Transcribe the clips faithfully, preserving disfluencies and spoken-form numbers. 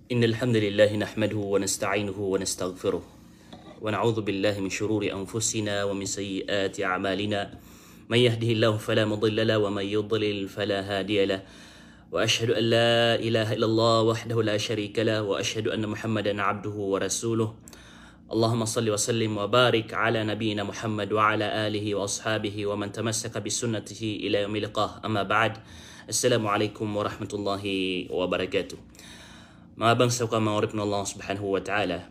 إن الحمد لله نحمده ونستعينه ونستغفره، ونعوذ بالله من شرور أنفسنا ومن سيئات أعمالنا. من يهده الله فلا مضل له، ومن يضلل فلا هادي له. وأشهد أن لا إله إلا الله وحده لا شريك له، وأشهد أن محمدا عبده ورسوله. اللهم صل وسلم وبارك على نبينا محمد وعلى آله وأصحابه ومن تمسك بسنته إلى يوم اللقاء. أما بعد. السلام عليكم ورحمة الله وبركاته. Manga bangsa ko a manga oripen o Allah Subhanahu wa Ta'ala,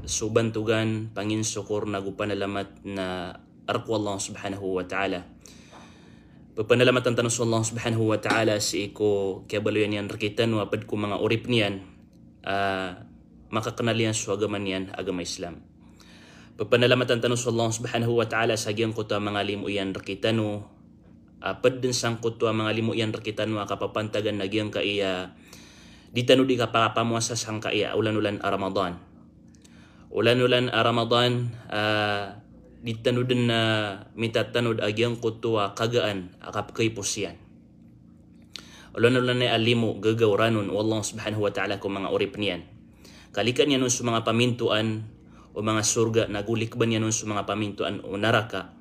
so bantogan, panginsokor, nago panalamat na rk o Allah Subhanahu wa Ta'ala. Pphanalamatan tano so Allah Subhanahu wa Ta'ala sii ko kiyabaloyan iyan rkitano a pd ko manga oripen iyan, a makakenal iyan so agama niyan, agama Islam. Pphanalamatan tano so Allah Subhanahu wa Ta'ala sa giyangkoto a manga limo iyan rkitano, a pd den sangkoto a manga limo iyan rkitano a kapapantagan na giyangkaya di tano di kapapamowasa sangkaya olan-olan a Ramadan. Olan-olan a Ramadan, a di tano den a mitatanod a giyangkoto a kagaan a kapkhaipos iyan. Olan-olan aya a limo, gagaw ranon o Allah Subhanahu wa Ta'ala ko manga oripen iyan. Kalikaan iyan on so manga pamintoan o manga sorga, nago likban iyan on so manga pamintoan o naraka,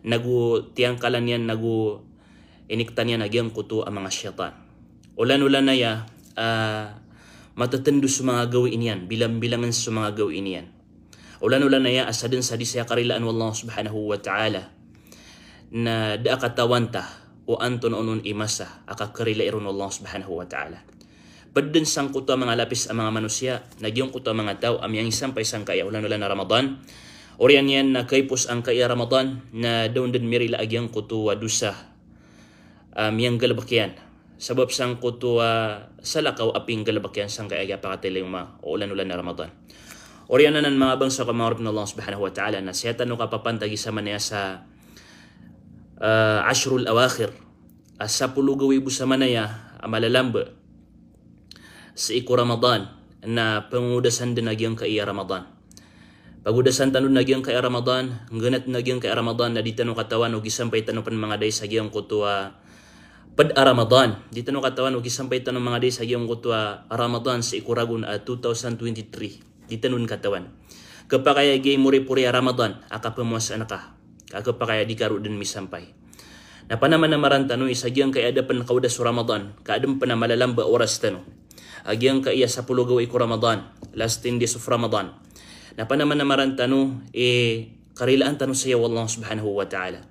nago tiyangkalan iyan, nago iniktan iyan a giyangkoto a manga shaytan. Olan-olan aya a matatendo so manga gawii niyan, bilang-bilangen so manga gawii niyan. Olan-olan aya a sadn sa di saya karilaan o Allah Subhanahu wa Ta'ala, na da a katawan ta o antonaa onon i masa a kakerilai ron o Allah Subhanahu wa Ta'ala. Pd den sangkoto a manga lapis a manga manosiya, na giyangkoto a manga taw a miyangisampay sangkaya olan-olan a Ramadan, oriyan iyan na khaipos angkaya Ramadan, na da on den mirila a giyangkoto a dosa a miyanggalbk iyan sabap sangkoto a salakaw a pinggalbk iyan sangkaya a pakatayaliyoma o olan-olan a Ramadan. Oriyan anan, manga bangsa ko a manga oripen o Allah Subhanahu wa Ta'ala, na saya tano kapapantagi sa manaya sa, a, ashrul awakhir, a sapolo gawii bo sa manaya a malalamb sii ko Ramadan, na pangodasan den a giyangkaya Ramadan. Pagodasan tano den a giyangkaya Ramadan, nggenat den a giyangkaya Ramadan, na di tano katawan o gisampay tano pen mangaday sa giyangkoto a pd a Ramadan. Di tano katawan o gisampay tano mangaday sa giyangkoto a Ramadan sii ko ragon a two thousand twenty-three. Di tano den katawan. Khapakay a giyai moripori a Ramadan a kapamowasaan ka, ka khapakay a di ka ron den misampay. Na panamanamaran tano i sa giyangkaya da pen kaodas o Ramadan, ka aden pen a malalamb a oras tano a giyangkaya sapolo gawii ko Ramadan, last ten days of Ramadan. Na panamanamaran tano i karilaan tano saya o Allah Subhanahu wa Ta'ala.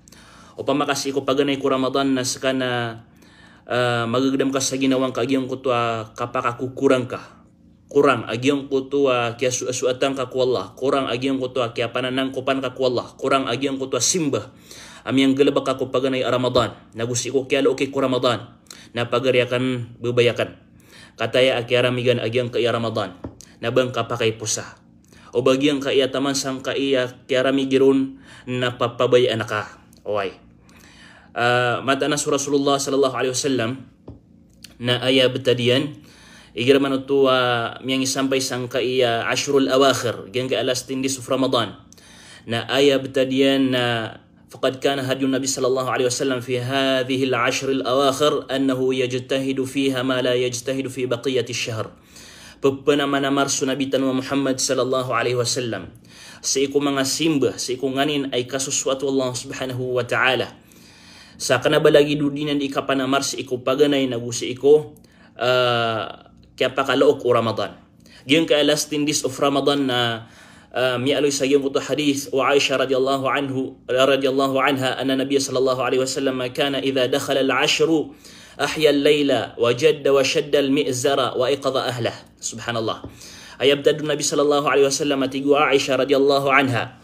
Opama ka sii ko paganay ko Ramadan na ska na, a, magagdam ka sa ginawa ngka a giyangkoto a kapakakokorang ka, korang a giyangkoto a kiyasoasoatan ka ko Allah, korang a giyangkoto a kiyapananangkopan ka ko Allah, korang a giyangkoto a simba a miyanggalbk ka ko paganay a Ramadan, nago sii ko kiyalooki ko Ramadan, na pagari aken, babay aken. Kataya a kiyaramigan a giyangkaya Ramadan, na ba ngka pakaiposa. O ba giyangkaya taman sangkaya kiyaramigi ron na papabayaan ka. Oway. A, mataan a so Rasulullah sallallahu alaihi wasallam, na aya btad iyan, igira man oto a miyangisampay sangkaya ashrul awakhir, giyangkaya last ten days of Ramadan. Na aya btad iyan na, فقد كان هدي النبي صلى الله عليه وسلم في هذه العشر الأواخر أنه يجتهد فيها ما لا يجتهد في بقية الشهر. Ppnamanamar so Nabi tano a Muhammad sallallahu alaihi wasallam sii ko manga simba, sii ko nganin a ikasosoat o Allah Subhanahu wa Ta'ala. Sa kena ba lagid o di niyan di kapanamar sii ko paganay nago sii ko, a, kiyapakalaok o Ramadan. Giyangkaya last ten days of Ramadan na, a, miyaaloy sa giyangkoto a hadith o Aisha radhiyallahu anhu, radhiyallahu anha, anna Nabiyya sallallahu alaihi wasallam kana idha dakhala al-ashru ahya al-layla wa jadda wa shadda al-mi'zara wa ayqadha ahlah. Subhanallah. Aya btad o Nabi sallallahu alaihi wasallam a tig o Aisha radhiyallahu anha,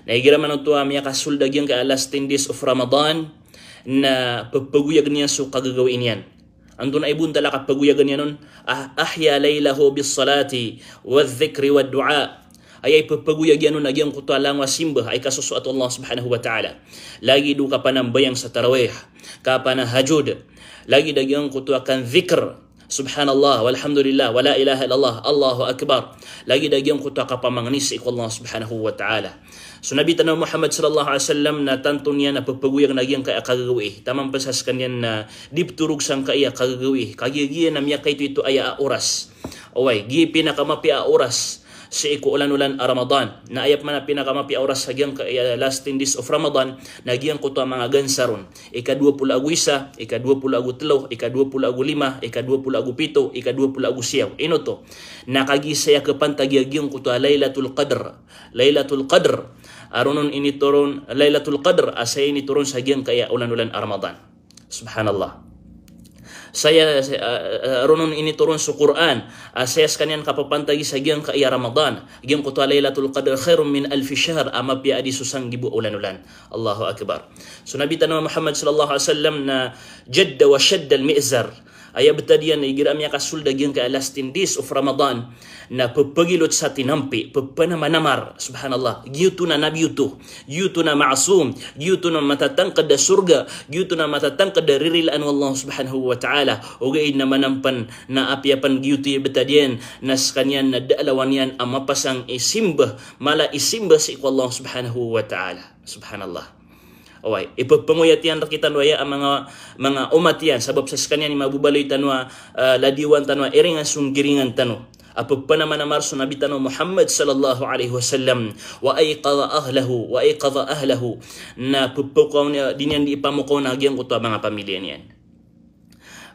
na igira man oto a miyakasold a giyangkaya last ten days of Ramadan, na pphagoyagen iyan so kagagawii niyan. Antonaa i bontal a kaphagoyagen iyan on? Ah, ahya laylahu bis-salati wadh-dhikri wad-du'a. Aya iphagoyag iyan on a giyangkoto a langowan a simba a ikasosoat o Allah Subhanahu wa Ta'ala. Lagid o kapanambayang sa tarawih, kapanahajud, lagid a giyangkoto a kandhikr, Subhanallah, walhamdulillah, wala ilaha illallah, Allahu Akbar. Lagid a giyangkoto a kapamangni sii ko Allah Subhanahu wa Ta'ala. So Nabi tano a Muhammad sallallahu alaihi wasallam na tanto niyan a pphagoyagen a giyangkaya kagagawii. Taman pen sa sekaniyan na di pthorog sangkaya kagagawii. Kagiya giya na miyakaitoito aya a oras. Oway, gii pinakamapiya a oras sii ko olan-olan a Ramadan. Na aya pman a pinakamapiya a oras sa giyangkai a last ten days of Ramadan, na giyangkoto a manga gansa ron. Ika dowa polo ago isa, ika dowa polo ago telo, ika dowa polo ago lima, ika dowa polo ago pito, ika dowa polo ago siyaw. Ino oto? Na kagiya saya kapantagi a giyangkoto a Lailatul Qadr. Lailatul Qadr. A roo on initoron, Lailatul Qadr, a saya initoron sa giyangkai a olan-olan a Ramadan. Subhanallah. Saya, saya, ah, ah, roo on initoron so Qur'an, a saya skaniyan kapapantagi sa giyangkai a Ramadan. Giyangkoto a Lailatul Qadr khairun min alfi shahr, a mapiya a di so sanggibo a olan-olan. Allahu Akbar. So Nabi tano a Muhammad sallallahu alaihi wasallam na jadda wa shadda al-mi'zar. Aya btad iyan, igira a miyakasold a giyangkai a last ten days of Ramadan, na ppagilot sa tinampi, ppanamanamar, subhanallah. Giyoto na nabi oto, giyoto na ma'sum, giyoto na matatangkd a sorga, giyoto na matatangkd a ririlaan o Allah subhanahu wa ta'ala. Ogaid na manampan na apiya pn giyoto i btad iyan, na skaniyan na da a lawan iyan a mapasang i simba, mala i simba sii ko Allah subhanahu wa ta'ala. Subhanallah. Oway, ippangoyat iyan rktano aya a manga, manga omat iyan, sabap sa skaniyan i mababaloy tano a, ah, ladiwan tano a iringan so nggiringan tano. A ppanamanamar so Nabi tano Muhammad sallallahu alaihi wasallam. Wa ayqadha ahlahu, wa ayqadha ahlahu. Na pphamokaw niyan, di niyan di iphamokaw na giyangkoto a manga pamiliya niyan.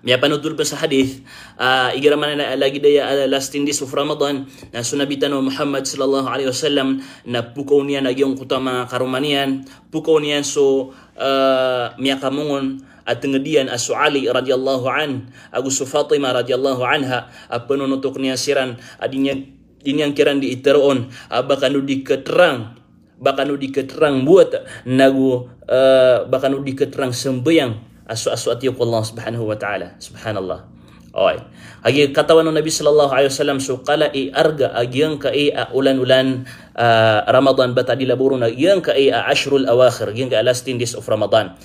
Miyapanotol pn sa hadith, ah, igira maana na lagid aya, ah, last ten days of Ramadan, na so Nabi tano Muhammad sallallahu alaihi wasallam, na phokaw niyan a giyangkoto a manga karoma niyan, phokaw niyan so, ah, miyakamongon a tngd iyan a so Ali radhiyallahu anh, ago so Fatima radhiyallahu anha, a pnonotok niyan siran, a di niyan, di niyan kiran di iteroon, a ba kano di keterang, ba kano di keterang buwat, nago, eh, ba kano di keterang sambayang a so, a so atiyo ko Allah subhanahu wa ta'ala. Subhanallah. Oway. Kagiya katawan o Nabi sallallahu alaihi wasallam so kala i arga a giyangkai a olan-olan, eh, Ramadan, bata di laboron a giyangkai a ashrul awakhir, giyangkai a last ten days of Ramadan.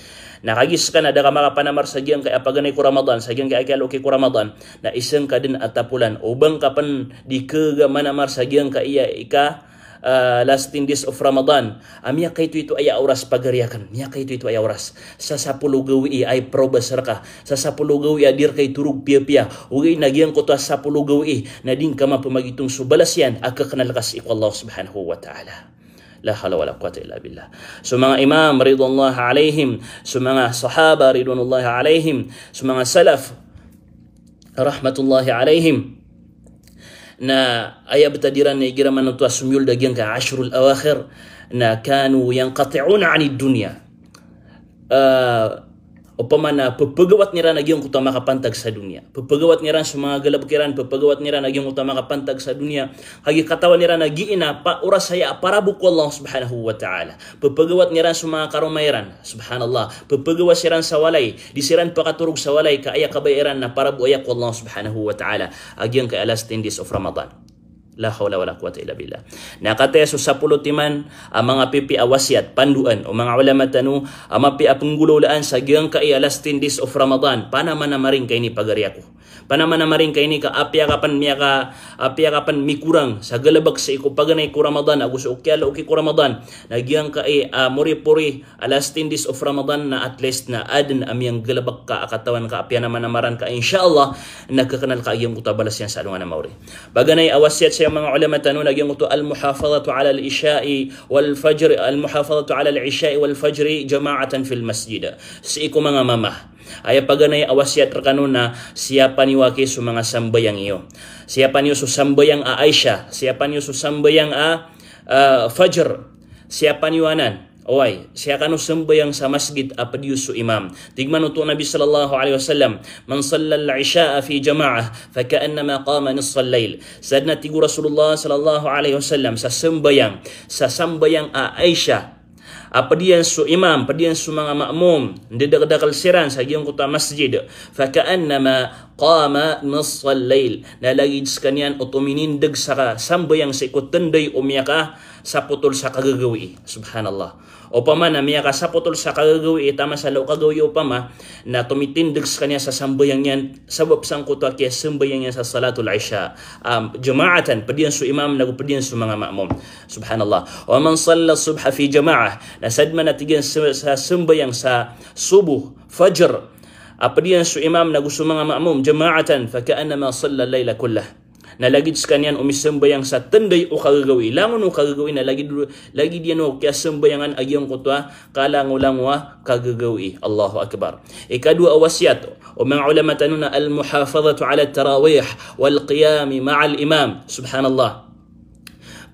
Na kagiya ska na da ka makapanamar sa giyangkai a paganay ko Ramadan, sa giyangkai a kiyaloki ko Ramadan, na isang ka dn a tapolan. O ba ngka pn di kagaga manamar sa giyangkai a ika, ah, last ten days of Ramadan. A miyakaitoito aya oras, pagari akn. Miyakaitoito aya oras. Sa sapolo gawii a iprobas rka. Sa sapolo gawii a di rka itorog piyapiya. Ogaid na giyangkoto a sapolo gawii na di ngka mapamagitong so balas iyan a kaknal ka sii ko Allah subhanahu wa ta'ala. La hawla wala quwwata illa billah. So manga imam ridwanullahi alaihim, so manga sahaba ridwanullahi alaihim, so manga salaf rahmatullahi alaihim. Na aya btad iran na igira maana oto a somiyold a giyangkai a ashrul awakhir, na kanu yanqati'una anid dunya. Ah, opama na pphagawatn iran a giyangkoto a makapantag sa doniya. Pphagawatn iran so manga galbk iran, pphagawatn iran a giyangkoto a makapantag sa doniya. Kagiya katawan iran a gii na pa, oras aya a parabok o Allah subhanahu wa ta'ala. Pphagawatn iran so manga karoma iran. Subhanallah. Pphagawas iran sa walay. Di siran pakatorog sa walay ka aya kabaya iran na parabok aya ko Allah subhanahu wa ta'ala. A giyangkai a last ten days of Ramadan. La hawla wala quwwata illa billah. Na kataya so sapolo timan a manga pipiya a wasiyat, pandoan o manga ulama tano a mapiya a pnggolawlaan sa giyangkai a last ten days of Ramadan. Panamanamar ngka ini, pagari ako. Panamanamar ngka ini ka apiya ka pn miyaka, apiya ka pn mikorang sa galbk sii ko paganay ko Ramadan ago so kiyaloki ko Ramadan. Na giyangkai a moripori a last ten days of Ramadan na at least na adn a miyanggalbk ka a katawan ka a piyanamanamaran ka, insha Allah, na kaknal ka a giyangkoto a balas iyan sa alongan a maori. Paganay a wasiyat saya manga ulama tano na giyangkoto al-muhafadhatu ala al-isha'i wal fajr, al-muhafadhatu ala al-isha'i wal fajri jama'atan fil masjid. Sii ko manga mama. Aya paganay a wasiyat rkano na siyapa niyo aki so manga sambayang iyo. Siyapa niyo so sambayang a Isha, siyapa niyo so sambayang a, ah, Fajr. Siyapa niyo anan. Oway, siyaka kano sambayang sa masgit a pd iyo so imam. Tig man oto o Nabi sallallahu alaihi wasallam, "Man sallal isha'a fi jama'ah, faka'annama qama nisfal lail." Sadn a tig o Rasulullah sallallahu alaihi wasallam, sa sambayang, sa sambayang a Isha a pd iyan so imam, pd iyan so manga ma'mum, ndadakdakl siran sa giyangkoto a masjid, faka'annama qama nisfal lail. Na lagid skaniyan o tominindg sa sambayang sii ko tnday o miyakasapotol sa kagagawii. Subhanallah. Opama na miyakasapotol sa kagagawii, taman sa lo kagawii opama, na tomitindg skaniyan sa sambayang iyan, sabap sangkoto a kiyasambayang iyan sa salatul isha. Am, jama'atan, pd iyan so imam, nago pd iyan so manga ma'mum. Subhanallah. Wa man salla subha fi jama'ah. Na sadn man a tig iyan sa, sa sambayang sa subuh, fajr, a pd iyan so imam, nago so manga ma'mum, jama'atan, faka'annama sallal laila kullah. Na lagid skaniyan o misambayang sa tnday o kagagawii. Langon o kagagawii na lagid, lagid iyan o kiyasambayangan a giyangkoto a kalangolango a kagagawii. Allahu Akbar. Ikadowa a wasiyat o manga ulama tano na al-muhafadhatu ala tarawih wal qiyami ma'al imam. Subhanallah.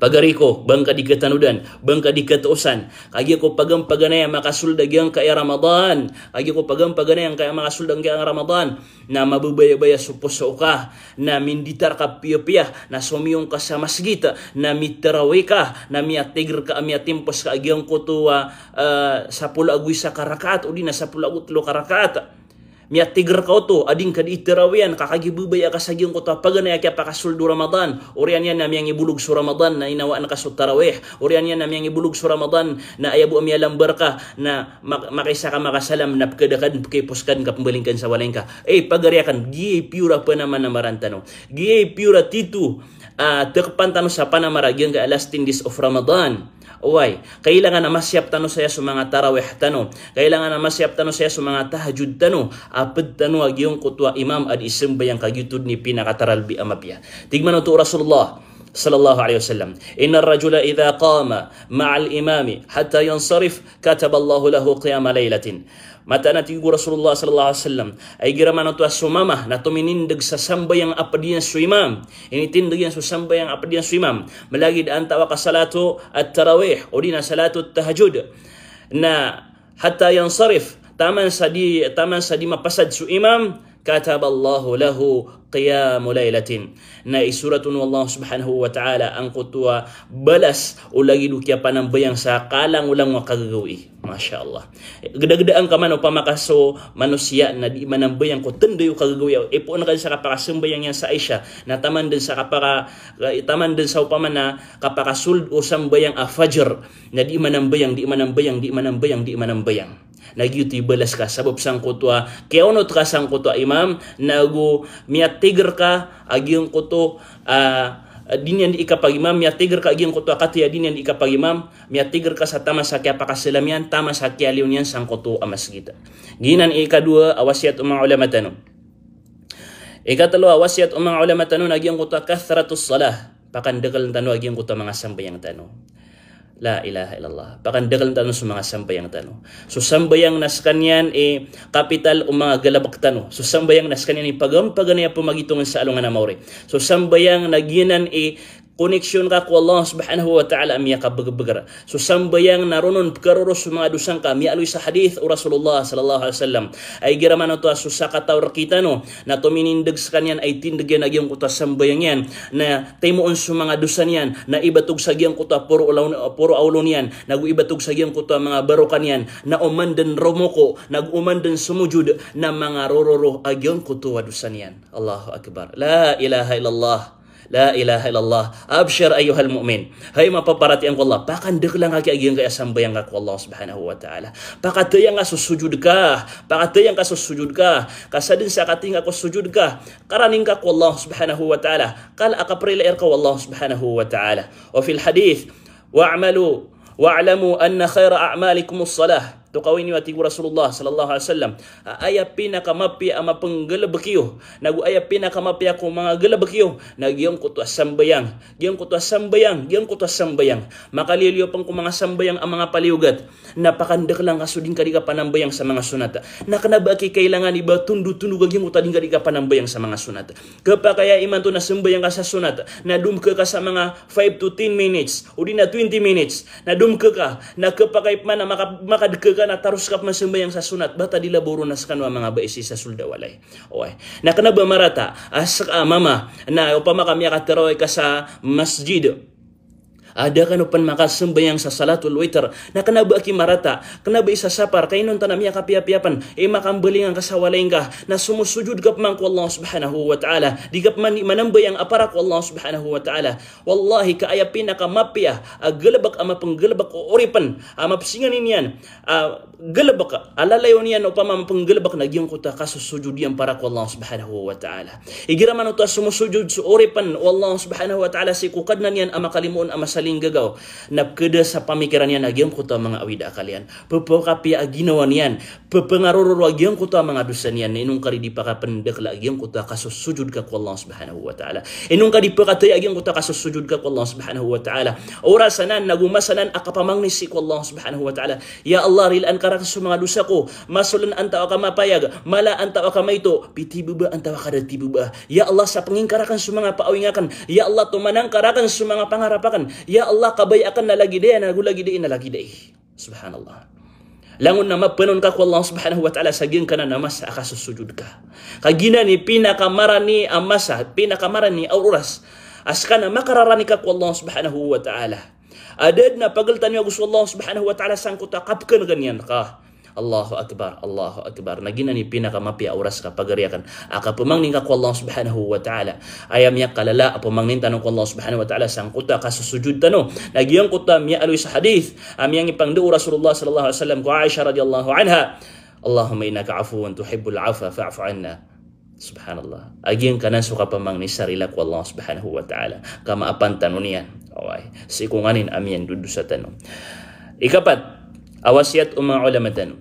Pagari ko, ba ngka di katanodan, ba ngka di kataosan, kagiya ko pagampaganay a makasold a giyangkaya Ramadan, kagiya ko pagampaganay a ngkaya makasold a giyangkaya Ramadan, na mababayabaya so poso ka, na minditar ka piyapiya, na somiyong ka sa masgit, na mitarawih ka, na miyatigr ka, miyatimpos ka a giyangkoto a, ah, sapolo ago isa ka rakaat, odi na sapolo ago tlo ka rakaat. Miyatigr ka oto a di ngka di tarawihan, ka kagiya babaya ka sa giyangkoto a paganay a kiyapakasold o Ramadan. Oriyan iyan na miyangibolog so Ramadan na inawaan ka so tarawih. Oriyan iyan na miyangibolog so Ramadan na aya bo a miyalambar ka na mak-, makaisa ka makasalam na pkada ka dn, pkaipos ka dn ka pmbaling ka dn sa walay ngka. Eh, pagari akn, giyai piyora panamanamaran tano. Giyai piyora tito a, ah, tkpan tano sa panamar a giyangkaya last ten days of Ramadan. Oway, kailangan a masiyap tano saya so manga tarawih tano. Kailangan a masiyap tano saya so manga tahajjud tano. A pd tano a giyangkoto a imam a di sambayang, ka giyoto dn i pinakatalalbi a mapiya. Tig man oto o Rasulullah sallallahu alaihi wasallam, "Innar rajula idha qama ma'al imami hatta yansarif, kataballahu lahu qiyama laylatin." Mataan a tig o Rasulullah sallallahu alaihi wasallam, a igira man oto a so mama na tominindg sa sambayang a pd iyan so imam, initindg iyan so sambayang a pd iyan so imam, malagid a antawaa ka salatu at-tarawih, odi na salatu at-tahajjud, na hatta yansarif, taman sa di, taman sa di mapasad so imam, kataballahu lahu qiyamu laylatin. Na isorat on o Allah subhanahu wa ta'ala angkoto a balas o lagid o kiyapanambayang sa kalangolango a kagagawii. Masha Allah. Gdagdaan ka man opama ka so manosiya na di manambayang ko tnday o kagagawii. Ipoon ka dn sa kapakasambayang iyan sa Isha, na taman dn sa kapaka-, taman dn sa opama na kapakasold o sambayang a Fajr, na di manambayang, di manambayang, di manambayang, di manambayang. Na giyoto i balas ka, sabap sangkoto a kiyaonot ka sangkoto a imam, nago miyatigr ka a giyangkoto a di niyan di ikapagimam, miyatigr ka a giyangkoto a katiya di niyan di ikapagimam, miyatigr ka sa taman sa kiyapakasalam iyan, taman sa kiyaliyo niyan sangkoto a masgit. Giyanan i ikadowa a wasiyat o manga ulama tano. Ikatlo a wasiyat o manga ulama tano na giyangkoto a kathratus salah. Pakandakln tano a giyangkoto a manga sambayang tano. La ilaha illallah. Pakandakln tano so manga sambayang tano. So sambayang na skaniyan i kapital o manga galbk tano. So sambayang na skaniyan i pagampaganay a pmagitongn sa alongan a maori. So sambayang na giyanan i connection ka ko Allah subhanahu wa ta'ala a miyakabagabagr. So sambayang na ron on pkaroro so manga dosa ngka, miyaaloy sa hadith o Rasulullah sallallahu alaihi wasallam. A igira man oto a so sakataw rktano na tominindg skaniyan a itindg iyan a giyangkoto a sambayang iyan, na timoon so manga dosa niyan, na ibatog sa giyangkoto a poro olaw-, poro a olo niyan, nago ibatog sa giyangkoto a manga baroka niyan, na oman dn romoko, nago oman dn somojod, na manga rororo a giyangkoto a dosa niyan. Allahu Akbar. La ilaha illallah. La ilaha illallah. Abshir ayyuhal mu'min. Hay mapaparatiyaya ko Allah, pakandaklan ka ki a giyangkaya sambayang ka ko Allah subhanahu wa ta'ala. Pakatayang ka so sujud ka. Pakatayang ka so sujud ka. Ka sadn sa katayang ka ko sujud ka, karaning ka ko Allah subhanahu wa ta'ala. Kala a kaprilair ka o Allah subhanahu wa ta'ala. Wa fil hadith, "Wa'malu, wa'lamu anna khayra a'malikum as-salah." Tokawi niyo a tig o Rasulullah sallallahu alaihi wasallam, a aya pinakamapiya a mapnggalbk iyo, nago aya pinakamapiya ko manga galbk iyo, na giyangkoto a sambayang, giyangkoto a sambayang, giyangkoto a sambayang. Makaliyoliyo pn ko manga sambayang a manga paliyogat, na pakandaklan ka so di ngka di kapanambayang sa manga sunat. Na kna ba aki kailangan i ba tondotondog a giyangkoto a di ngka di kapanambayang sa manga sunat. Khapakay a imanto na sambayang ka sa sunat, na domk ka sa manga five to ten minutes, odi na twenty minutes, na domk ka, na khapakay pman a maka-, makadk ka na taros ka pman sambayang sa sunat, bata di labaw ron a skano a manga baisi sa sold a walay. Oway. Na kna ba marata a ska a mama, na opama ka miyakatarawih ka sa masjid, a da kano pn makasambayang sa salatul witr, na kna ba aki marata, kna ba isa sapar, ka inonta na miyakapiyapiya pn, i makambalingan ka sa walay ngka, na somosojod ka pman ko Allah subhanahu wa ta'ala, di ka pman di manambayang a para ko Allah subhanahu wa ta'ala. Wallahi, ka aya pinakamapiya a galbk a mapnggalbk o oripn a mapsinganin iyan a galbk a lalayon iyan opama mapnggalbk na giyangkoto a kasosojod iyan para ko Allah subhanahu wa ta'ala. Igira man oto a somosojod so oripn o Allah subhanahu wa ta'ala sii ko Kadnan iyan a makalimoon a masa linggagaw, na pkhada sa pamikiran iyan a giyangkoto a manga awid a akal iyan, pphakapiya a ginawa niyan, pphangarororo a giyangkoto a manga dosa niyan, na ino ngka di pakapndakla a giyangkoto a kasosojod ka ko Allah Subhanahu wa Ta'ala. Ino ngka di pakataya a giyangkoto a kasosojod ka ko Allah Subhanahu wa Ta'ala. Oras anan, nago masa anan a kapamangni sii ko Allah Subhanahu wa Ta'ala. Ya Allah, rilaan ka rakn so manga dosa ko, masolan antaa ka mapayag, mala antaa ka maito, pitibaba antaa ka da tibaba. Ya Allah, sapngi ngka rakn so manga paawing akn. Ya Allah, tomanan ka rakn so manga pangarap akn. Ya Allah, kabaya akn na lagid aya, nago lagid aya, na lagid aya. Subhanallah. Langon na mapanon ka ko Allah Subhanahu wa Ta'ala sa giyangkanan a masa a kasosojod ka. Ka giyanan i pinakamarani a masa, pinakamarani a oras a ska na makararani ka ko Allah Subhanahu wa Ta'ala. Adn a pagl tano ago so Allah Subhanahu wa Ta'ala sangkoto a kapkhan'gan iyan ka. Allahu Akbar, Allahu Akbar. Na giyanan i pinakamapiya a oras ka pagari akn a kapamangni ngka ko Allah Subhanahu wa Ta'ala. Aya miyakalala a pamangnin tano ko Allah Subhanahu wa Ta'ala sangkoto a kasosojod tano. Na giyangkoto a miyaaloy sa hadith a miyangipangndao o Rasulullah sallallahu alaihi wasallam ko Aisha radhiyallahu anha. Allahumma innaka afuwun tuhibbul afwa fa'fu anna. Subhanallah. A giyangkanan so kapamangni sa rila ko Allah Subhanahu wa Ta'ala. Kamaapan tano niyan. Oway. Sii ko nganin a miyandodosa tano. Ikapat, a wasiyat o manga ulama tano.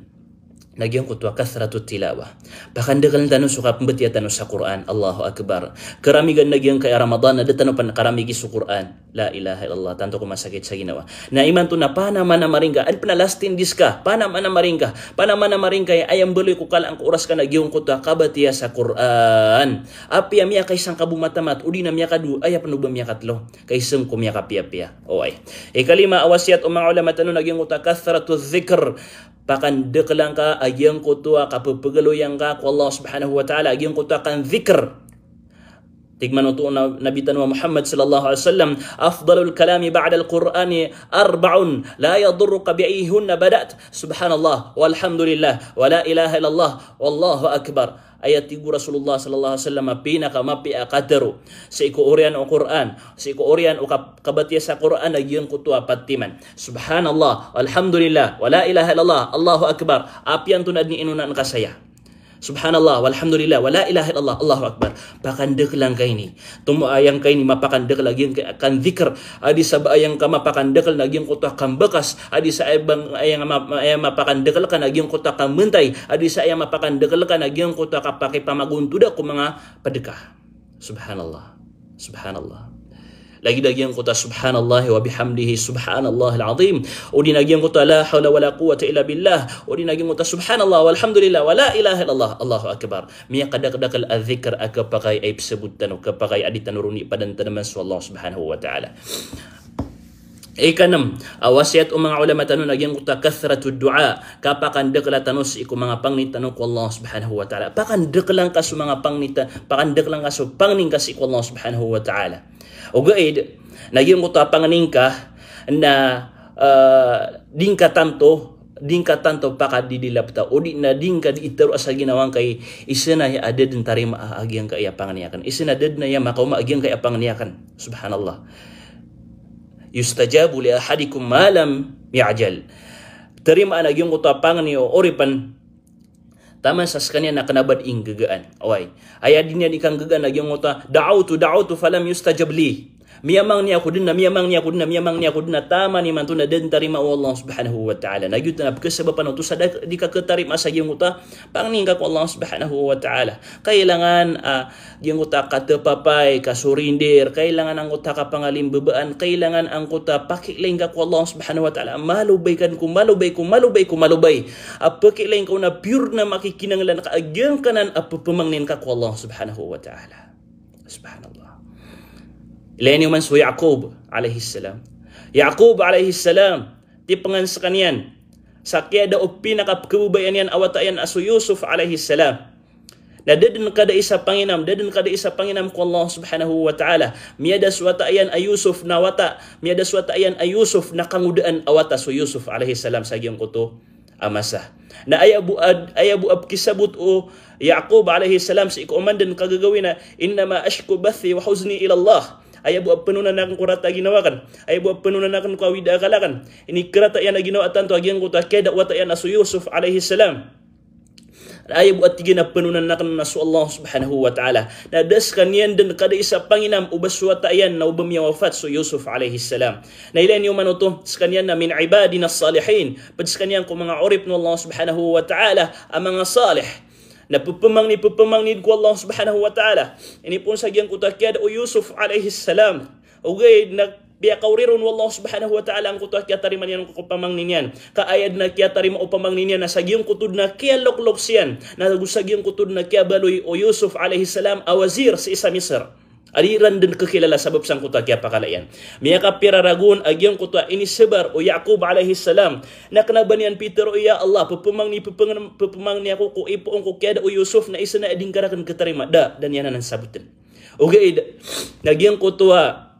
Na giyangkoto a kathratu tilawa. Pakandakln tano so kapmbatiya tano sa Qur'an. Allahu Akbar. Karamigan na giyangkaya Ramadan na da tano pn karamigi so Qur'an. La ilaha illallah, tanto ko masakit sa ginawa. Na imanto na panamanamari ngka, adn pn a last ten days ka, panamanamari ngka, panamanamari ngka, aya mbaloy ko kalaan ko oras ka na giyangkoto a kabatiya sa Qur'an. Apiya miyakaisa ngka bo matamat, odi na miyakadowa, aya pn o ba miyakatlo, kaisa ngka bo miyakapiyapiya. Oway. Ikalima a wasiyat o manga ulama tano na giyangkoto a kathratu dhikr. Pakandakla ngka a giyangkoto a kapphagaloya ngka ko Allah Subhanahu wa Ta'ala, a giyangkoto a kandhikr. Tig man oto o na-, Nabi tano a Muhammad sallallahu alaihi wasallam, "Afdalul kalami ba'dal Qur'ani arba'un, la yadurruka bi ayyihunna bada'ta. Subhanallah, walhamdulillah, wa la ilaha illallah, wallahu akbar." Aya tig o Rasulullah sallallahu alaihi wasallam a pinakamapiya a katharo sii ko oriyan o Qur'an, sii ko oriyan o kap-, kabatiya sa Qur'an a giyangkoto a pat timan. Subhanallah, walhamdulillah, wa la ilaha illallah, Allahu akbar. Apiya antonaa dn i inonan ka saya. Subhanallah, walhamdulillah, wa la ilaha illallah, Allahu akbar. Pakandakla ngka ini. Tomo a aya ngka ini mapakandakl a giyangkai a kandhikr. Adi sa ba aya ngka mapakandakl na giyangkoto a kambakas. Adi sa aya bang, aya nga ma-, aya mapakandakl ka na giyangkoto a kambantay. Adi sa aya mapakandakl ka na giyangkoto a kapakipamagontoda ko manga pd ka. Subhanallah. Subhanallah. Lagid a giyangkoto a subhanallahi wa bihamdihi, subhanallahil azim. Odi na giyangkoto a la hawla wala quwwata illa billah. Odi na giyangkoto a subhanallah, walhamdulillah, wa la ilaha illallah, Allahu akbar. Miyakadakdakl a dhikr a kapakay a ipsabot tano, kapakay a di tano ron ipadantanaman so Allah subhanahu wa ta'ala. Ikanem a wasiyat o manga ulama tano na giyangkoto a kathratud du'a, kapakandakla tano sii ko manga pangni tano ko Allah subhanahu wa ta'ala. Pakandakla ngka so manga pangni ta-, pakandakla ngka so pangni ngka sii ko Allah subhanahu wa ta'ala. Ogaid na giyangkoto a pangni ngka na, eh, di ngka tanto, di ngka tanto pakadidilapta, odi na di ngka di itaro a sa ginawa ngka i, isa na aya a da den tarimaa a giyangkaya pangni aken. Isa na da den aya makaoma a giyangkaya pangni aken. Subhanallah. Yustajabu li ahadikum ma lam ya'jal. Tarimaan a giyangkoto a pangni o oripen taman sa sekaniyan na kena ba di inggagaan. Oway. Aya di niyan di kanggagaan a giyangkoto a, da'awtu, da'awtu falam yustajab li. Miyamangni ako den na, miyamangni ako den na, miyamangni ako den na, taman imanto na da den tarimaa o Allah subhanahu wa ta'ala. Na giyoto na pekesebapan oto sa da, di kaketarimaa sa giyangkoto a pangni ngka ko Allah subhanahu wa ta'ala. Kailangan, ah, giyangkoto a katepapay, kasurinder, kailangan angkoto a kapangalimbabaan, kailangan angkoto a pakiilay ngka ko Allah subhanahu wa ta'ala. Malobay ka den ko malobay, ko malobay, ko malobay. A pakiilay ngka on na pure na makikinanglan ka a giyangkanan a pepemangnin ka ko Allah subhanahu wa ta'ala. Subhanallah. Ilaya niyo man so Yaqub alayhis salam. Yaqub alayhis salam, tipengan sekaniyan sa kiyada o pinakapekebabaya niyan a wata iyan a so Yusuf alayhis salam. Na da den kadai sa panginam, da den kadai sa panginam ko Allah subhanahu wa ta'ala. Miyada so wata iyan a Yusuf na wata, miyada so wata iyan a Yusuf na kangodaan a wata so Yusuf alayhis salam sa giyangkoto a masa. Na aya bo a, aya bo a pekisabot o Yaqub alayhis salam sii ko oman den kagagawii na, "Innama ashku bathi wa huzni ila Allah." Aya bo a penonan aken ko rata a ginawa aken. Aya bo a penonan aken ko awid a akal aken. Inikerata iyan a ginawa a tanto a giyangkoto a kiyada o wata iyan a so Yusuf alayhis salam. Aya bo a tig iyan a panonan akn na so Allah subhanahu wa ta'ala. Na da skaniyan dn kadai sa panginam o ba so wata iyan na o ba miyawafat so Yusuf alayhis salam. Na ilaya niyo man oto, skaniyan na min ibadina salihin. Pd skaniyan ko manga oripn o Allah subhanahu wa ta'ala a manga salih. Na pphamangni, pphamangni ko Allah subhanahu wa ta'ala. Inipoon sa giyangkoto a kiyada o Yusuf alayhis salam. Ogaid na piyakaori ron o Allah subhanahu wa ta'ala angkoto a kiyatarima niyan ko pamangni niyan. Ka aya dn a kiyatarima o pamangni niyan na sa giyangkoto dn a kiyaloklok siyan. Na go sa giyangkoto dn a kiyabaloy o Yusuf alayhis salam a wazir sii sa Misr. A di iran dn kakilala sabap sangkoto a kiyapakala iyan. Miyakapira ragon a giyangkoto a inisabar o Yaqub alayhis salam. Na kna ba niyan pitharo, "Ya Allah, pphamangni, pphamang-, pphamangni ako ko ipoon ko kiyada o Yusuf na isa na di ngka rakn katarima." Da, da niyan anan sabotn. Ogaid na giyangkoto a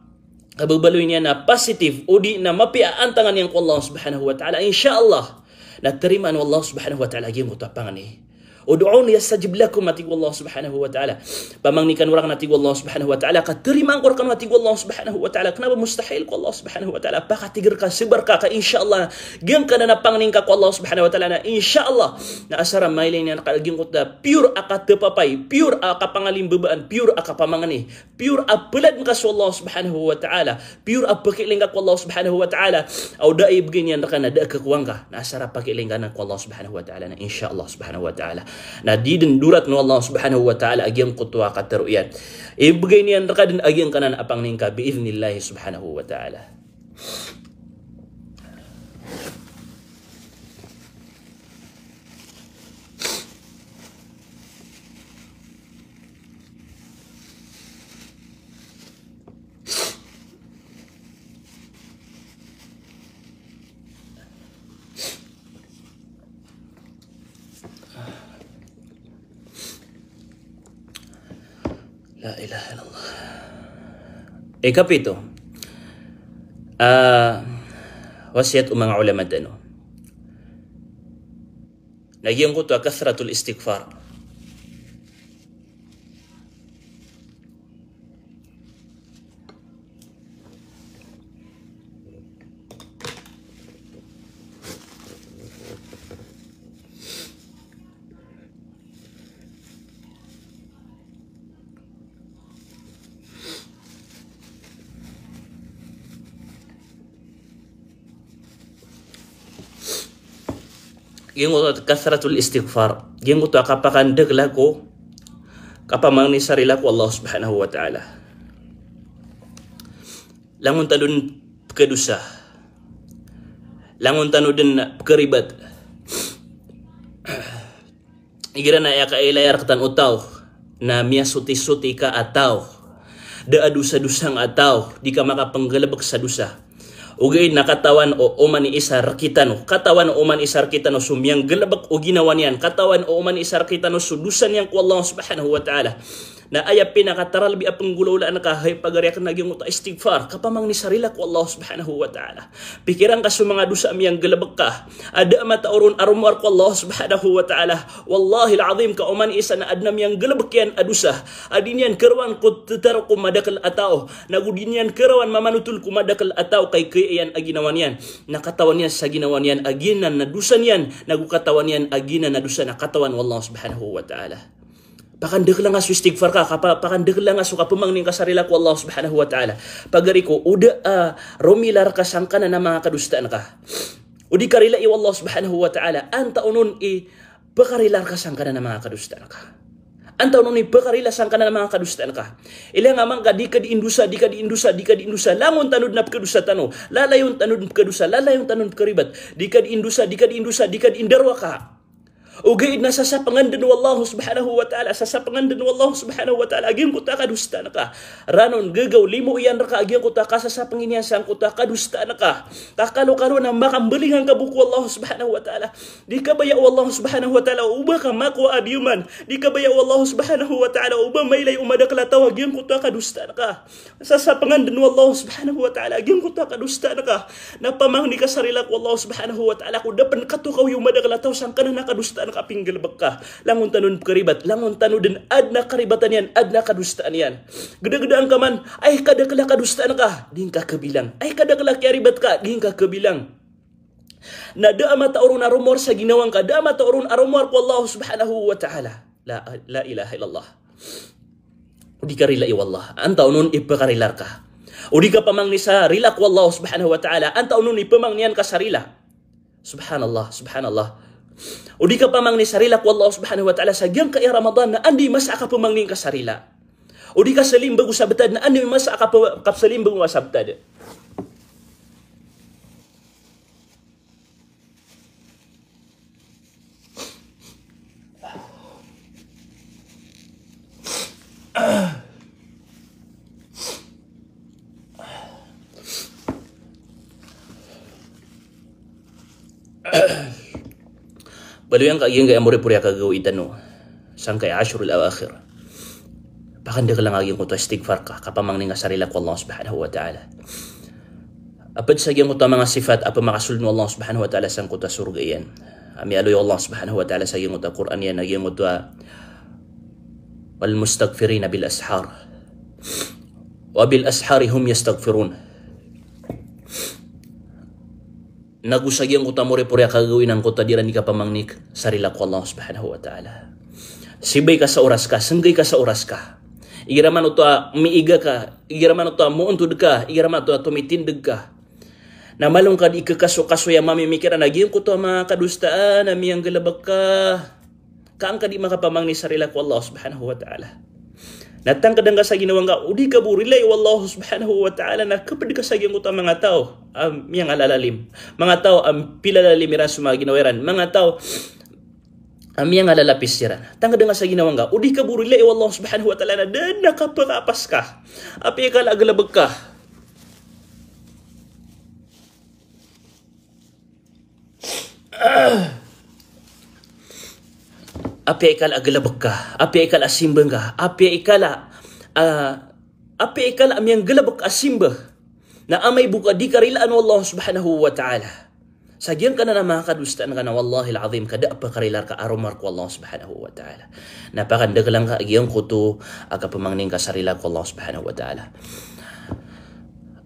kababaloy niyan na positive, odi na mapiya a antangan iyan ko Allah subhanahu wa ta'ala, insha Allah, na tarimaan o Allah subhanahu wa ta'ala giyangkoto a pangni. "Ud'uni astajib lakum," a tig o Allah subhanahu wa ta'ala. Pamangni kano rakn, a tig o Allah subhanahu wa ta'ala, ka tarimaan ko rkano, a tig o Allah subhanahu wa ta'ala. Kna ba mustahil ko Allah subhanahu wa ta'ala? Pakatigr ka, sabar ka, ka insha Allah giyangkanan a pangni ngka ko Allah subhanahu wa ta'ala na insha Allah. Na asar a mailay niyan rka giyangkoto a pure a katapapay, pure a kapangalimbabaan, pure a kapamangni, pure a plad ngka so Allah subhanahu wa ta'ala, pure a pakiilay ngka ko Allah subhanahu wa ta'ala. Aw da a ibgay niyan rka na da a kakowa ngka. Na asar a pakiilay ngka anan ko Allah subhanahu wa ta'ala na insha Allah subhanahu wa ta'ala. Na di dn doratn o Allah subhanahu wa ta'ala a giyangkoto a katharo iyan. Ibgay niyan rka dn a giyangkanan a pangni ngka bi idhnillahi subhanahu wa ta'ala. La ilaha illallah. Ikapito, ah, wasiyat o manga ulama tano na giyangkoto a kathratul istighfar. Giyangkoto a kathratul istighfar, giyangkoto a kapakandakla ko kapamangni sa rila ko Allah subhanahu wa ta'ala. Langon tano dn pkhadosa. Langon tano dn pkharibat. Igira na aya kailaya rktano o taw na miyasotisoti ka a taw, da a dosadosa nga a taw, di ka makapnggalbk sa dosa. Ogaid na katawan o oman i isa rktano, katawan o oman i isa rktano so miyanggalbk o ginawa niyan, katawan o oman i isa rktano so dosa niyan ko Allah subhanahu wa ta'ala. Na aya pinakataralbi a pnggolawlaan ka, hay pagari akn, na giyangkoto a istighfar, kapamangni sa rila ko Allah subhanahu wa ta'ala. Pikiran ka so manga dosa a miyanggalbk ka. A da a matao ron a romowar ko Allah subhanahu wa ta'ala. Wallahil azim, ka oman i isa na adn a miyanggalbk iyan a dosa a di niyan karawan ko thatharo ko madakl a taw, nago di niyan karawan mamanotol ko madakl a taw, ka ikaya iyan a ginawa niyan. Na katawan iyan sa ginawa niyan a giyanan na dosa niyan, nago katawan iyan a giyanan na dosa na katawan o Allah subhanahu wa ta'ala. Pakandakla nga so istighfar ka, kapa-, pakandakla nga so kapamangni ngka sa rila ko Allah subhanahu wa ta'ala. Pagari ko, o da a romila rka sangkanan a manga kadosaan ka, o di ka rilai o Allah subhanahu wa ta'ala, antawaa on i pkarila rka sangkanan a manga kadosaan ka? Antawaa on i pkarila sangkanan a manga kadosaan ka? Ilaya nga man ka di ka dii ndosa, di ka dii ndosa, di ka dii ndosa. Langon tano dn a pkhadosa tano, lalayon tano dn pkhadosa, lalayon tano dn pkharibat. Di ka dii ndosa, di ka dii ndosa, di ka dii ndarowaka. Ogaid na sasapngan dn o Allah subhanahu wa ta'ala, sasapngan dn o Allah subhanahu wa ta'ala a giyangkoto a kadosaan ka. Ranon gagaw, limo iyan rka a giyangkoto a kasasapngi niyan sangkoto a kadosaan ka. Kakalokalo na makambalingan ka bo ko Allah subhanahu wa ta'ala. Di kabaya o Allah subhanahu wa ta'ala o ba ka makowa a biyoman. Di kabaya o Allah subhanahu wa ta'ala o ba mailay o madakl a taw a giyangkoto a kadosaan ka. Sasapngan dn o Allah subhanahu wa ta'ala a giyangkoto a kadosaan ka. Na pamangni ka sa rila ko Allah subhanahu wa ta'ala ko da pn katokawi o madakl a taw sangkanan a kadosaan ka a pinggalbk ka. Langon tano dn pkharibat, langon tano dn adn a karibatan iyan, adn a kadosaan iyan. Gdagdaan ka man, ay kadakl a kadosaan ka, di ngka khabilang. Ay kadakl a kiyaribat ka, di ngka khabilang. Na da a mataoron a romowar sa ginawa ngka, da a mataoron a romowar ko Allah subhanahu wa ta'ala. La, la ilaha illallah. O di ka rilai o Allah. Antaa on i pkarila rka? O di ka pamangni sa rila ko Allah subhanahu wa ta'ala. Antaa on i pamangni angka sa rila? Subhanallah, subhanallah. O di ka pamangni sa rila ko Allah subhanahu wa ta'ala sa giyangkaya Ramadan na anda i masa a kapamangni ngka sa rila? O di ka salimbag o sabtad na anda i masa a kapa-, kapsalimbag o sabtad? Baloy angka giyangkaya moripori a kagagawii tano sangkaya ashrul awakhir. Pakandakel angka giyangkoto a istighfar ka, kapamangni ngka sa rila ko Allah subhanahu wa ta'ala. A pd sa giyangkoto a manga sifat a pmakasold o Allah subhanahu wa ta'ala sangkoto a sorga iyan. A miyaaloy o Allah subhanahu wa ta'ala sa giyangkoto a Qur'an iyan, a giyangkoto a, "Wal mustaghfirina bil ashar. Wa bil ashari hum yastaghfirun." Nago sa giyangkoto a moripori a kagagawii na angkoto a di iran di kapamangni sa rila ko Allah subhanahu wa ta'ala. Sibay ka sa oras ka, senggay ka sa oras ka. Igira man oto a miiga ka, igira man oto a moontod ka, igira man oto a tomitindeg ka. Na malo ngka di kekasokasoy a mamimikiran a giyangkoto a manga kadosaan a miyanggalebek ka. Ka angka di makapamangni sa rila ko Allah subhanahu wa ta'ala. Na tangkeda ngka sa ginawa ngka, o di ka bo rilai o Allah subhanahu wa ta'ala, na kaped ka sa giyangkoto a manga taw a miyangalalalim. Manga taw a pilalalim iran so manga ginawa iran. Manga taw a miyangalalapis iran. Tangkeda ngka sa ginawa ngka, o di ka bo rilai o Allah subhanahu wa ta'ala, na da a kapakapas ka. Apiya i kala a galebek ka. Apiya i kala a galebek ka, apiya i kala a simba ngka, apiya i kala, ah, apiya i kala a miyanggalebek a simba. Na amay bo ka di ka rilaan o Allah subhanahu wa ta'ala sa giyangkanan a manga kadosaan ka na, wallahil azim ka da a pkarila rka a romowar ko Allah subhanahu wa ta'ala. Na pakandakel angka giyangkoto a kapamangni ngka sa rila ko Allah subhanahu wa ta'ala.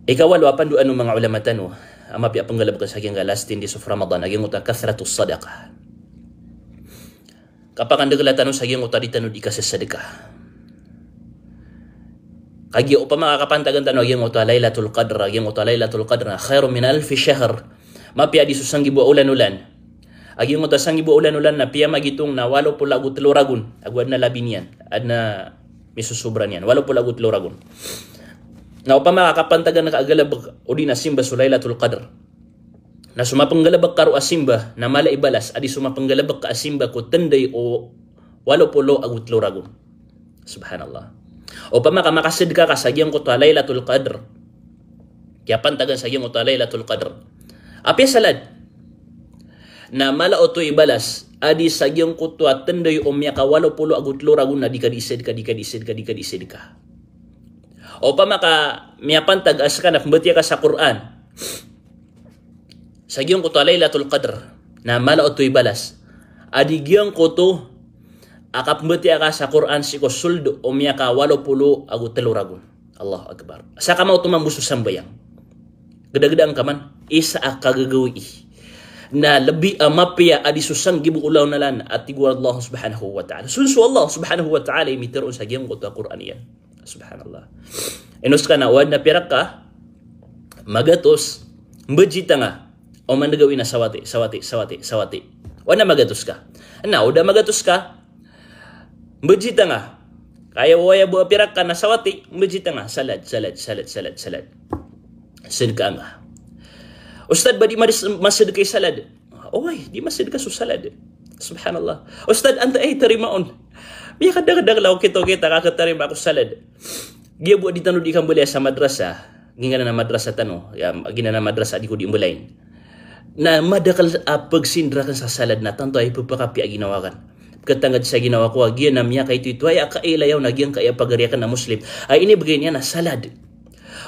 Ikawalo a pandoan o manga ulama tano a mapiya a pnggalebeken sa giyangkaya last ten days of Ramadan, a giyangkoto a kathratus sadaqah. Kapakandakela tano sa giyangkoto a di tano di kasasadka. Kagiya opama ka kapantagan tano a giyangkoto a Lailatul Qadr, a giyangkoto a Lailatul Qadr na khairun min alfi shahr. Mapiya di so sanggibo a olan-olan. A giyangkoto a sanggibo a olan-olan na piyamagitong na walo polo ago telo ragon. Ago aden a labi niyan, aden a misosobra niyan. Walo polo ago telo ragon. Na opama ka kapantagan ka a galebek odi na simba so Lailatul Qadr, na so mapenggalebek ka roo a simba na mala i balas a di so mapenggalebek ka a simba ko tenday o walo polo ago telo ragon. Subhanallah. Opama ka makasadka ka sa giyangkoto a Lailatul Qadr, kiyapantagan sa giyangkoto a Lailatul Qadr, apiya salad, na mala oto i balas a di sa giyangkoto a tenday o miyakawalo polo ago telo ragon na di ka di sadka, di ka di sadka, di ka di sadka. Opama ka miyapantag a seka na pembatiya ka sa Qur'an sa giyangkoto a Lailatul Qadr, na mala oto i balas a di giyangkoto a kapembatiya ka sa Qur'an sii ko sold o miyakawalo polo ago telo ragon. Allahu Akbar. Sa kama oto mambo so sambayang, gedagedaan ka man, isa a kagagawii na lebi a mapiya a di so sanggibo a olan-olan a tig o Allah Subhanahu wa Ta'ala. Sonso o Allah Subhanahu wa Ta'ala i mitero on sa giyangkoto a Qur'an iyan. Subhanallah. Ino seka na o aden a pirak ka magatos, mbajita nga. O mandagawi na sawati, sawati, sawati, sawati. O aden a magatos ka. Na o da magatos ka, mbajita nga. Kaya o aya bo a pirak ka na sawati, mbajita nga. Salad, salad, salad, salad, salad. Sadka nga. Ustad, ba di mas-, masadka i salad? Oway, di masadka so salad. Subhanallah. Ustad, antaa i tarima on? Miyakadakdakl ako, okit-okit a katarima ako salad. Giya bo a di tano di kambaliya sa madrasa. Giyanan a madrasa tano. Ya, giyanan a madrasa a di ko di mbalayin. Na madakl a pagsindra akn sa salad na tanto a ipapakapiya a ginawa akn. Katangkd sa ginawa ko a giya na miyakaitoito, aya kailayaw na giyangkaya pagari akn a Muslim a inibgay niyan a salad.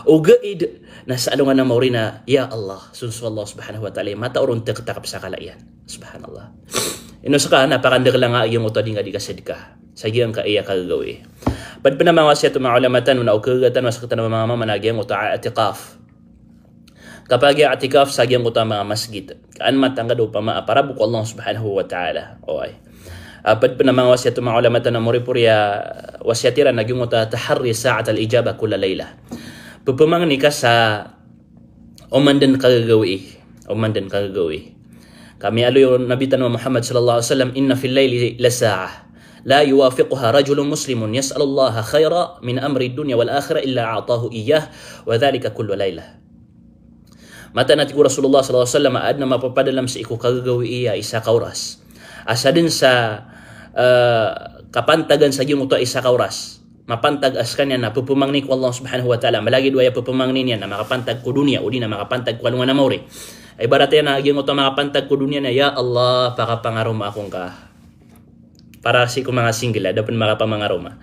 Ogaid na sa alongan a maori na, ya Allah, sonso o Allah Subhanahu wa Ta'ala i mataw ron tktk sa kala iyan. Subhanallah. Ino seka na pakandakla nga a giyangkoto a di nga di kasadka sa giyangkaya kagagawii. Pd pn a manga wasiyat o manga ulama tano na o kagaga tano a sktano a manga mama na giyangkoto a i'tikaf. Kapag-i'tikaf sa giyangkoto a manga masgit. Ka an matangkad opama a para bo ko Allah subhanahu wa ta'ala. Oway. A pd pn a manga wasiyat o manga ulama tano a moripori a wasiyat iran na giyangkoto a taharri sa'atal ijabah kulla laylah. Pphamangni ka sa oman dn kagagawii. Oman dn kagagawii. Ka miyaaloy o Nabi tano a Muhammad sallallahu alaihi wasallam, "Inna fil layli lasa'ah. La yuwafiquha rajulun muslimun yas'alullaha khayran min amri dunya wal akhirah illa a'tahu iyyah, wa dhalika kulla laylah." Mataan a tig o Rasulullah sallallahu alaihi wasallam a adn a mapapadalam sii ko kagagawii a isa ka oras a sadn sa, eh, kapantagan sa giyangkoto a isa ka oras. Mapantag a skaniyan na pphamangni ko Allah subhanahu wa ta'ala. Malagid o aya pphamangni niyan na makapantag ko doniya, odi na makapantag ko alongan a maori. Ibarat iyan na giyangkoto a makapantag ko doniya na, "Ya Allah, pakapangaroma ako ngka." Para sii ko manga single a da pn makapamangaroma.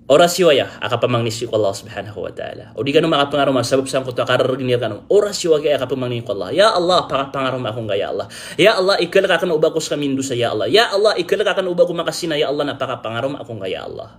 Oras iyo aya a kapamangni sii ko Allah subhanahu wa ta'ala. O di kano makapangaroma sabap sangkoto a karargn iran kano. Oras iyo aya a kapamangni ko Allah. "Ya Allah, pakapangaroma ako ngka, ya Allah. Ya Allah, ikalk akn o ba ko skamindosa, ya Allah. Ya Allah, ikalk akn o ba ko makazina, ya Allah, na pakapangaroma ako ngka, ya Allah."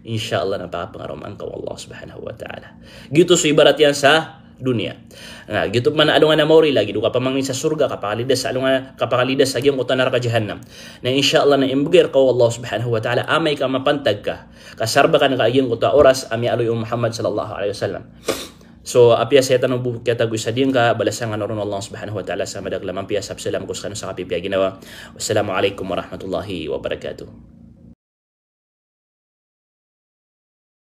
Insha Allah na pakapangaroma ngka o Allah subhanahu wa ta'ala. Giyoto so ibarat iyan sa doniya. Na giyoto pman a alongan a maori lagid o kapamangni sa sorga, kapakalidas sa alongan, kapakalidas sa giyangkoto a naraka jahannam. Na insha Allah na imbgay rka o Allah subhanahu wa ta'ala amay ka mapantag ka. Ka sarbakan ka a giyangkoto a oras a miyaaloy o Muhammad sallallahu alaihi wasallam. So, apiya saya tano bo kiyatago sa diyangka, balasan kano ron o Allah subhanahu wa ta'ala sa madakl a mampiya, sa pzalam ko skano sa kapipiya ginawa. Wassalamu alaikum warahmatullahi wabarakatuh.